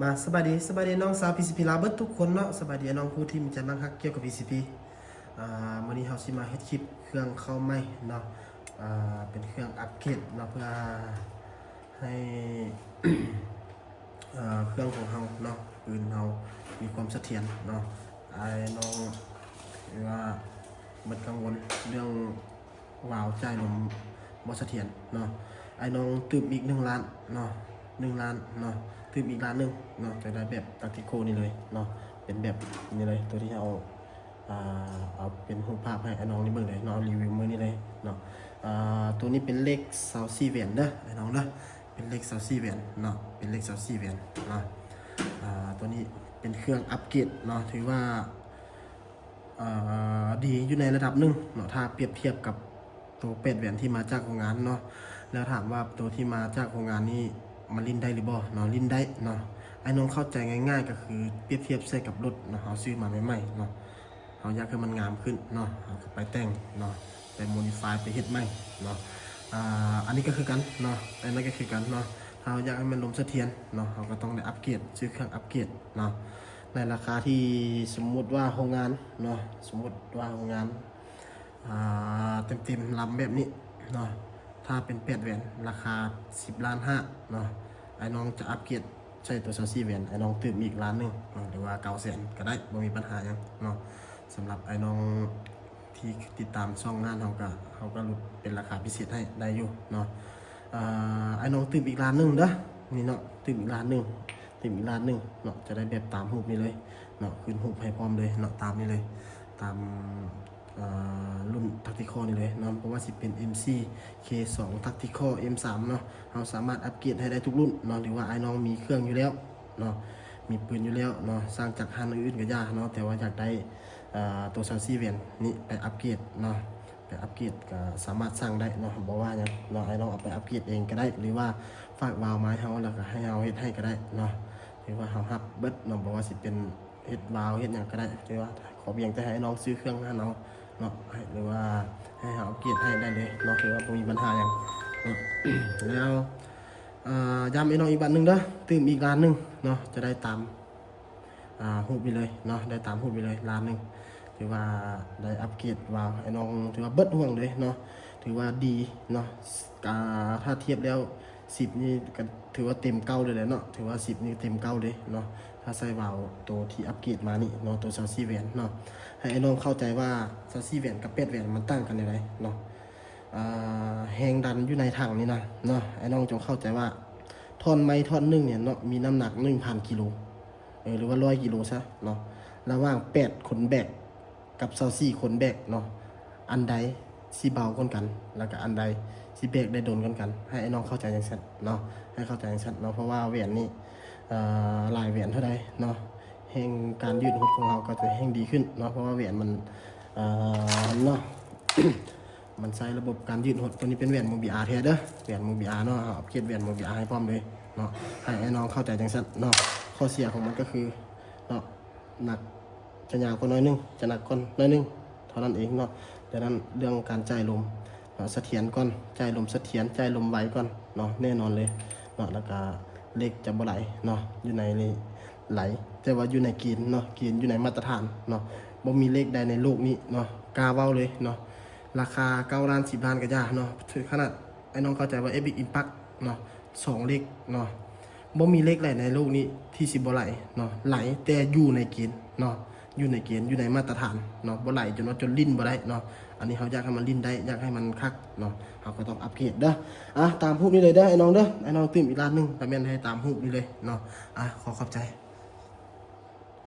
ມາ ສະບາຍດີ ສະບາຍດີນ້ອງຊາວ ພີຊີພີ ລາວເບິດທຸກຄົນເນາະ. ສະບາຍດີອ້າຍນ້ອງຜູ້ທີ່ມີໃຈມັກຮັກກ່ຽວກັບ ພີຊີພີ. ອາ ມື້ນີ້ເຮົາຊິມາເຮັດຄລິບເຄື່ອງເຂົ້າໃໝ່ເນາະ. ອາ ເປັນເຄື່ອງອັບເກຣດເນາະ ເພື່ອໃຫ້ ເອີ ເຄື່ອງຂອງເຮົາເນາະ ປືນເຮົາມີຄວາມສະຖຽນເນາະ. ອ້າຍນ້ອງທີ່ວ່າມັນກັງວົນເລື່ອງວາວຈ່າຍລົມບໍ່ສະຖຽນເນາະ. ອ້າຍນ້ອງຕື່ມອີກໜຶ່ງລ້ານເນາະ ໜຶ່ງລ້ານເນາະ ຕື່ມອີກລ້ານໜຶ່ງເນາະ ຈະໄດ້ແບບຕັກຕິໂຄນີ້ເລີຍເນາະ. ເປັນແບບນີ້ເລີຍ ໂຕທີ່ເຮົາ ອ່າ ເອົາເປັນຮູບພາບໃຫ້ອ້າຍນ້ອງໄດ້ເບິ່ງເລີຍເນາະ ຣີວິວມື້ນີ້ເລີຍເນາະ. ອ່າ ໂຕນີ້ເປັນເລກຊາວສີ່ແຫວນເດີອ້າຍນ້ອງເດີ ເປັນເລກຊາວສີ່ແຫວນເນາະ ເປັນເລກຊາວສີ່ແຫວນເນາະ. ອ່າ ໂຕນີ້ເປັນເຄື່ອງອັບເກຣດເນາະ ຖືວ່າ ອ່າ ດີຢູ່ໃນລະດັບໜຶ່ງເນາະ ຖ້າປຽບທຽບກັບໂຕແປດແຫວນທີ່ມາຈາກໂຮງງານເນາະ. ແລ້ວຖາມວ່າໂຕທີ່ມາຈາກໂຮງງານນີ້ມັນຫຼິ້ນໄດ້ຫຼືບໍ່ເນາະ? ຫຼິ້ນໄດ້ເນາະ. ອ້າຍນ້ອງເຂົ້າໃຈງ່າຍໆ ກໍຄືປຽບທຽບໃສ່ກັບລົດເນາະ ເຮົາຊື້ມາໃໝ່ໆເນາະ ເຮົາຢາກໃຫ້ມັນງາມຂຶ້ນເນາະ ເຮົາກໍໄປແຕ່ງເນາະ ໄປໂມດີຟາຍ ໄປເຮັດໃໝ່ເນາະ. ອ່າ ອັນນີ້ກໍຄືກັນເນາະ ອັນນັ້ນກໍຄືກັນເນາະ. ຖ້າເຮົາຢາກໃຫ້ມັນລົມສະຖຽນເນາະ ເຮົາກໍຕ້ອງໄດ້ອັບເກຣດ ຊື້ເຄື່ອງອັບເກຣດເນາະ ໃນລາຄາທີ່ສົມມຸດວ່າໂຮງງານເນາະ ສົມມຸດວ່າໂຮງງານ ອ່າ ເຕັມໆລຳແບບນີ້ເນາະ ຖ້າເປັນແປດແຫວນ ລາຄາສິບລ້ານຫ້າເນາະ. ອ້າຍນ້ອງຈະອັບເກຣດໃສ່ໂຕຊາວສີ່ແຫວນ ອ້າຍນ້ອງຕື່ມອີກລ້ານໜຶ່ງເນາະ ຫຼືວ່າເກົ້າແສນກໍໄດ້ ບໍ່ມີບັນຫາຫຍັງເນາະ. ສຳລັບອ້າຍນ້ອງທີ່ຕິດຕາມຊ່ອງງານເຮົາ ກໍ ເຮົາກໍຫຼຸດເປັນລາຄາພິເສດໃຫ້ໄດ້ຢູ່ເນາະ. ອ່າ ອ້າຍນ້ອງຕື່ມອີກລ້ານໜຶ່ງເດີ ນີ້ເນາະ ຕື່ມອີກລ້ານໜຶ່ງ ຕື່ມອີກລ້ານໜຶ່ງເນາະ ຈະໄດ້ແບບຕາມຮູບນີ້ເລີຍເນາະ ຂຶ້ນຮູບໃຫ້ພ້ອມເລີຍເນາະ ຕາມນີ້ເລີຍ ຕາມ ອ່າ ລຸ້ນທັກຕິຄໍນີ້ເລີຍເນາະ ບໍ່ວ່າຊິເປັນເອັມສີ່ ເຄສອງ ທັກຕິຄໍ ເອັມສາມເນາະ ເຮົາສາມາດອັບເກຣດໃຫ້ໄດ້ທຸກລຸ້ນເນາະ. ຫຼືວ່າອ້າຍນ້ອງມີເຄື່ອງຢູ່ແລ້ວເນາະ ມີປືນຢູ່ແລ້ວເນາະ ສ້າງຈາກຮ້ານອື່ນໆກໍຢ່າເນາະ ແຕ່ວ່າຢາກໄດ້ ເອີ ໂຕຊາວສີ່ແຫວນນີ້ໄປອັບເກຣດເນາະ ໄປອັບເກຣດກໍສາມາດສັ່ງໄດ້ເນາະ ບໍ່ວ່າຫຍັງເນາະ. ອ້າຍນ້ອງເອົາໄປອັບເກຣດເອງກໍໄດ້ ຫຼືວ່າຝາກວາວມາໃຫ້ເຮົາ ແລ້ວກໍໃຫ້ເຮົາເຮັດໃຫ້ກໍໄດ້ເນາະ ຖືວ່າເຮົາຮັບເບິດເນາະ ບໍ່ວ່າຊິເປັນ ເຮັດວາວເຮັດຫຍັງກໍໄດ້ ຖືວ່າຂໍພຽງແຕ່ໃຫ້ນ້ອງຊື້ເຄື່ອງໃຫ້ເຮົາເນາະ ໃຫ້ ຫຼືວ່າໃຫ້ເຮົາອັບເກຣດໃຫ້ໄດ້ເລີຍເນາະ ຖືວ່າບໍ່ມີບັນຫາຫຍັງເນາະ. ແລ້ວ ເອີ ຢ້ຳໃຫ້ນ້ອງອີກບາດໜຶ່ງເດີ ຕື່ມອີກລ້ານໜຶ່ງເນາະ ຈະໄດ້ຕາມ ອ່າ ຮູບນີ້ເລີຍເນາະ ໄດ້ຕາມຮູບນີ້ເລີຍ ລ້ານໜຶ່ງ ຖືວ່າໄດ້ອັບເກຣດວາວ ອ້າຍນ້ອງຖືວ່າເບິດຫ່ວງເລີຍເນາະ ຖືວ່າດີເນາະ. ກະ ຖ້າທຽບແລ້ວ ສິບນີ້ກໍຖືວ່າເຕັມເກົ້າເລີຍແຫຼະເນາະ ຖືວ່າສິບນີ້ເຕັມເກົ້າເລີຍເນາະ ຖ້າໃສ່ວາວໂຕທີ່ອັບເກຣດມານີ້ເນາະ ໂຕຊາວສີ່ແຫວນເນາະ. ໃຫ້ອ້າຍນ້ອງເຂົ້າໃຈວ່າຊາວສີ່ແຫວນກັບແປດແຫວນມັນຕ່າງກັນແນວໃດເນາະ. ອ່າ ແຮງດັນຢູ່ໃນຖັງນີ້ນະເນາະ ອ້າຍນ້ອງຈົ່ງເຂົ້າໃຈວ່າ ທ່ອນໄມ້ທ່ອນໜຶ່ງນີ້ເນາະ ມີນ້ຳໜັກໜຶ່ງພັນກິໂລ ເອີ ຫຼືວ່າຮ້ອຍກິໂລຊະເນາະ ລະຫວ່າງແປດຄົນແບກ ກັບຊາວສີ່ຄົນແບກເນາະ ອັນໃດຊິເບົາກວ່າກັນ ແລ້ວກະອັນໃດຊິແບກໄດ້ດົນກວ່າກັນ ໃຫ້ອ້າຍນ້ອງເຂົ້າໃຈຈັ່ງຊັ້ນເນາະ ໃຫ້ເຂົ້າໃຈຈັ່ງຊັ້ນເນາະ. ເພາະວ່າແຫວນນີ້ ເອີ ຫຼາຍແຫວນເທົ່າໃດເນາະ ແຮງການຍືດຫົດຂອງເຮົາກໍຈະແຮງດີຂຶ້ນເນາະ ເພາະວ່າແຫວນມັນ ເອີ ເນາະ ມັນໃຊ້ລະບົບການຍືດຫົດ. ໂຕນີ້ເປັນແຫວນໂມບີອາແທ້ເດີ ແຫວນໂມບີອາເນາະ ເຮົາອັບເກຣດແຫວນໂມບີອາໃຫ້ພ້ອມເລີຍເນາະ ໃຫ້ອ້າຍນ້ອງເຂົ້າໃຈຈັ່ງຊັ້ນເນາະ. ຂໍ້ເສຍຂອງມັນກໍຄືເນາະ ໜັກ ຈະຍາວກວ່າໜ້ອຍໜຶ່ງ ຈະໜັກກວ່າໜ້ອຍໜຶ່ງເທົ່ານັ້ນເອງເນາະ. ດັ່ງນັ້ນເລື່ອງການຈ່າຍລົມເນາະ ສະຖຽນກ່ອນ ຈ່າຍລົມສະຖຽນ ຈ່າຍລົມໄວກ່ອນເນາະ ແນ່ນອນເລີຍເນາະ. ແລ້ວກະເລກຈະບໍ່ໄຫຼເນາະ ຢູ່ໃນນີ້ໄຫຼ ແຕ່ວ່າຢູ່ໃນເກນເນາະ ເກນຢູ່ໃນມາດຕະຖານເນາະ. ບໍ່ມີເລກໃດໃນໂລກນີ້ເນາະ ກ້າເວົ້າເລີຍເນາະ ລາຄາເກົ້າລ້ານ ສິບລ້ານກໍຢ່າເນາະ. ເຖິງຂະໜາດອ້າຍນ້ອງເຂົ້າໃຈວ່າ ເອັຟເອັກ Impact ເນາະ ສອງເລກເນາະ ບໍ່ມີເລກໃດໃນໂລກນີ້ທີ່ຊິບໍ່ໄຫຼເນາະ ໄຫຼແຕ່ຢູ່ໃນເກນເນາະ ຢູ່ໃນເກນ ຢູ່ໃນມາດຕະຖານເນາະ ບໍ່ໄຫຼຈົນວ່າຈົນຫຼິ້ນບໍ່ໄດ້ເນາະ. ອັນນີ້ເຮົາຢາກໃຫ້ມັນຫຼິ້ນໄດ້ ຢາກໃຫ້ມັນຄັກເນາະ ເຮົາກໍຕ້ອງອັບເກຣດເດີ. ອ່າ ຕາມຮູບນີ້ເລີຍເດີອ້າຍນ້ອງເດີ ອ້າຍນ້ອງຕື່ມອີກລ້ານໜຶ່ງ ກໍແມ່ນໃຫ້ຕາມຮູບນີ້ເລີຍເນາະ. ອ່າ ຂໍຂອບໃຈ.